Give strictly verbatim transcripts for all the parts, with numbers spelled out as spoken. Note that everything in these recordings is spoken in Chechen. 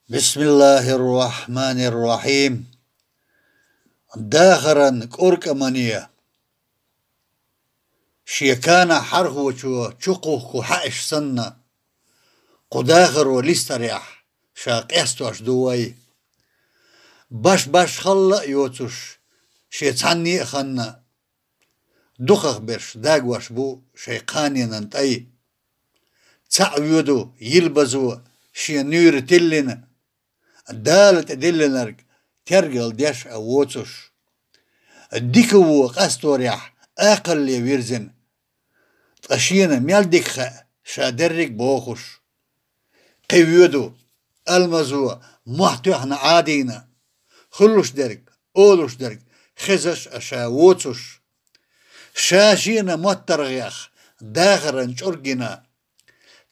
بسم الله الرحمن الرحيم. Дахаран кӀоркӀамане. Шен канахь хьархочо чукхухку хьаьӀаш санна, кху дахаро листарехь ша къестош ду вай. Баш-башхалла а йоцуш, шен цхьанне а ханна, дукхах берш дагош бу шайн кханенан тӀай. Цхьаъ воьду йилбазо шен нуьйра тиллина, Дала тӀедиллинарг тергал деш а воцуш. Дика во къасторехь акхалле вирзина, ткъа шена мел дика хаьа ша дерриг бохуш. Кхин воьду, алмазо мохь тоьхна Ӏадийна, хуьлуш дерг, олуш дерг хезаш а ша воцуш. Ша шена моттаргӀех дахаран чӀорггина,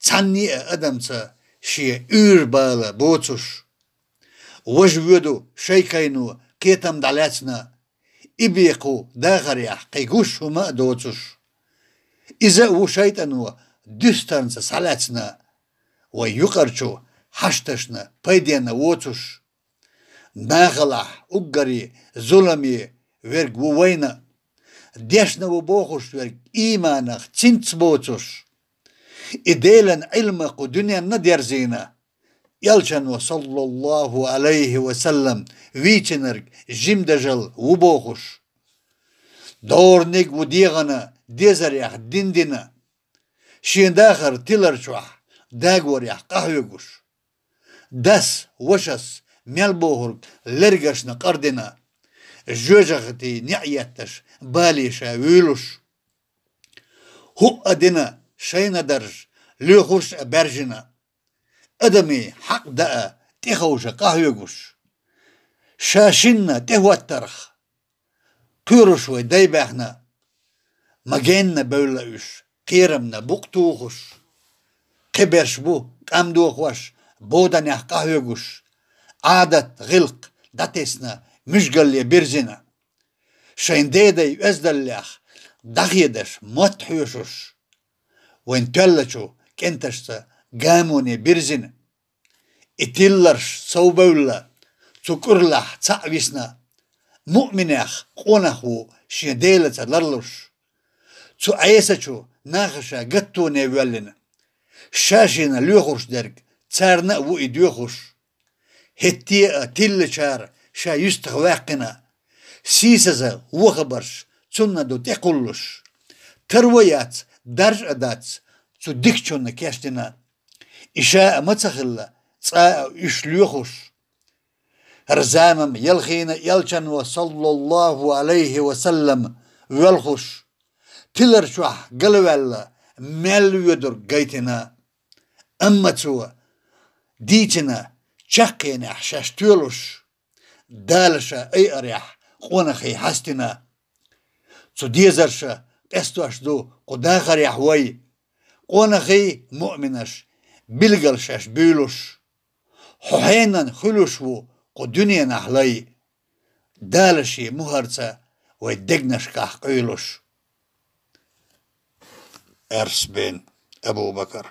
цхьанне а адамца шен уьйр бала боцуш. Важа воьду шайкайно кхетам дӀалаьцна, и бекху дахарехь кхин гуш хӀума а доцуш. Иза а ву шайтӀано дуьстарнца схьалаьцна, вай юкъарчу хьашташна пайденна воцуш. Нахалахь уггаре зуламе верг ву вайна, дешна ву бохуш верг ийманах цинц боцуш. И Делан Ӏилма кху дуьненна дерзийна, Элчано, саллаллаху Ӏалайхи ва саллам, вийцинарг жима дажал ву бохуш. ДогӀурниг ву дегӀана дезарех дин дина, шен дахар тилар чохь дагорехь къахьоьгуш. Дас, вашас мел бохург лергашна къардина, жоьжахатий неӀ етташ бале ша вуьйлуш. ХӀуъа дина шайна дарж лоьхуш а баьржина, адамий хьакъ даа тӀеховша къахьоьгуш. Ша шинна тӀехӀоттарх кхоьруш вай дай баьхна, ма генна бевлла уьш, кхерамна букъ тухуш. Кхиберш бу къам дохош, боданех къахьоьгуш, Ӏадат, гӀиллакх дӀатесна, муьжгалле бирзина. Шайн дедай оьздаллех дӀахедаш мотт хьоьшуш, вайн тоьллачу кӀенташца гамоне бирзина. И тилларш совбевлла, цу кӀурлахь цхьаъ висна, муъминех къонах ву шен Делаца ларлуш. Цу Ӏесачу нахаша гаттоне воьллина, ша шена лоьхуш дерг царна а ву и доьхуш. ХӀетте а тиллачара ша юьстах ваьккхина, сийсаза ву хабарш цунна ду тӀекхуллуш. Тарво яц, дарж а дац, цу дикачунна кечдина. И ша а ма ца хилла, цкъа а уьш лоьхуш. ХӀара замам ялхийна Элчано, саллаллаху Ӏалайхи ва саллам, воьлхуш. Тилар чохь галваьлла, мел воьдург гайтина. Амма цо дийцина чаккхенехь шаьш тоьлуш, Дала ша айарехь къонахий хьастина. Цу дезарша къестош ду кху дахарехь вай, къонахий, муъминаш, билггал шаьш буьйлуш. Хьо хьенан хуьлуш ву кху дуьненахь лай, Дала шен мухӀарца вай дегнашкахь къуьйлуш. Арс бен Абу Бакар.